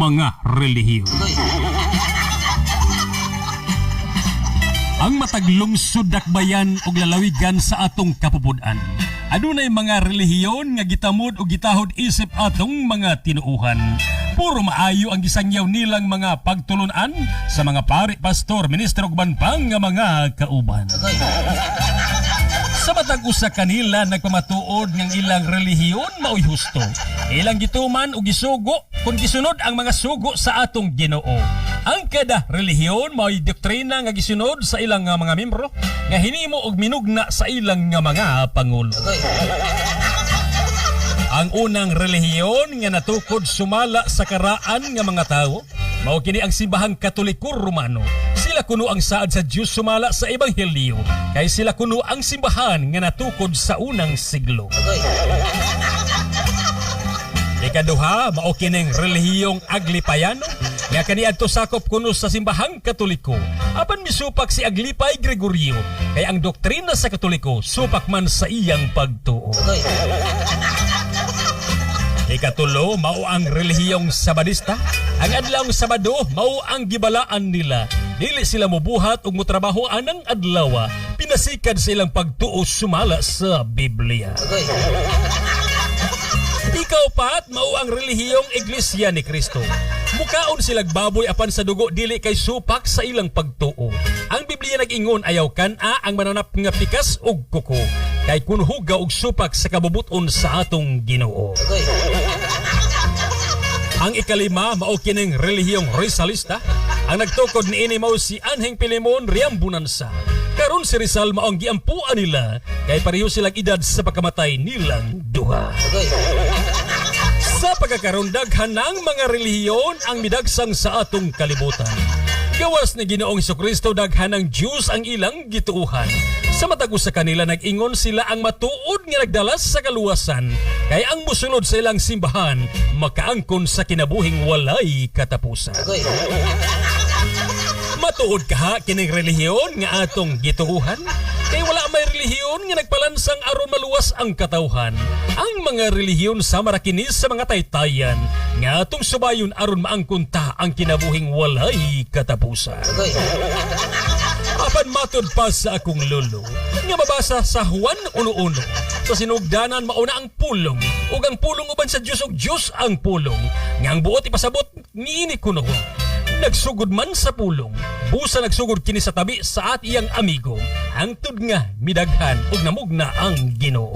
Mga relihiyon. Ang matag lungsod, dakbayan ug lalawigan sa atong kapupud-an, adunay mga relihiyon nga gitamod ug gitahod isip atong mga tinuuhan. Puro maayo ang gisangyaw nilang mga pagtulunan sa mga pari, pastor, ministro ug uban pang nga mga kauban. Sa matag usa kanila nagpamatuod ng ilang relihiyon maoy husto. Ilang gituman ug gisugo kung gisunod ang mga sugo sa atong Ginoo. Ang kada relihiyon maoy doktrina nga gisunod sa ilang nga mga membro nga hinimo og minugna sa ilang nga mga pangulo. Ang unang relihiyon nga natukod sumala sa karaan nga mga tawo mao kini ang Simbahang Katoliko Romano. Sila kuno ang saad sa Dios sumala sa Ebanghelyo kay sila kuno ang simbahan nga natukod sa unang siglo. Ikaduha, mao kining relihiyong Aglipayano nga kaniadto sakop kuno sa Simbahang Katoliko. Apan misupak si Aglipay Gregorio kay ang doktrina sa Katoliko supak man sa iyang pagtuo. Ikatulo, mao ang relihiyong Sabadista. Ang adlawng Sabado, mao ang gibalaan nila. Dili sila mubuhat ug motrabaho anang adlaw. Pinasikad sa ilang pagtuo sumala sa Biblia. Ikaupat, mao ang relihiyong Iglesia ni Cristo. Mukaon silag baboy apan sa dugo dili kay supak sa ilang pagtuo. Ang Biblia nag-ingon ayaw kan-a ang mananap nga pikas ug kuko kay kun hugaw og supak sa kabubuton sa atong Ginoo. Ang ikalima, mao kining relihiyong Rizalista. Ang nagtukod niini mao si Anhing Pilimon Riambunansa. Karon si Rizal mao ang giampuan nila kay pareho silang edad sa pagkamatay nilang duha. Sa pagkakaroon, daghan ng mga relihiyon ang midagsang sa atong kalibutan. Gawas ni Ginoong Kristo, daghan ng Diyos ang ilang gituuhan. Sa matag usa kanila nag-ingon sila ang matuod nga nagdala sa kaluwasan kay ang musunod sa ilang simbahan makaangkon sa kinabuhing walay katapusan. Matuod kaha kining relihiyon nga atong gituuhan? Kay wala may relihiyon nga nagpalansang aron maluwas ang katawhan. Ang mga relihiyon sama ra kini sa mga taytayan nga atong subayon aron maangkon ta ang kinabuhing walay katapusan. Apan matud pa sa akong lolo nga mabasa sa Juan 1:1, sa sinugdanan mauna ang Pulong ug ang Pulong uban sa Dios ug Dios ang Pulong, nga ang buot ipasabot niini kuno nagsugod man sa Pulong. Busa nagsugod kini sa tabi sa at iyang amigo hangtod nga midaghan ug namugna ang Ginoo.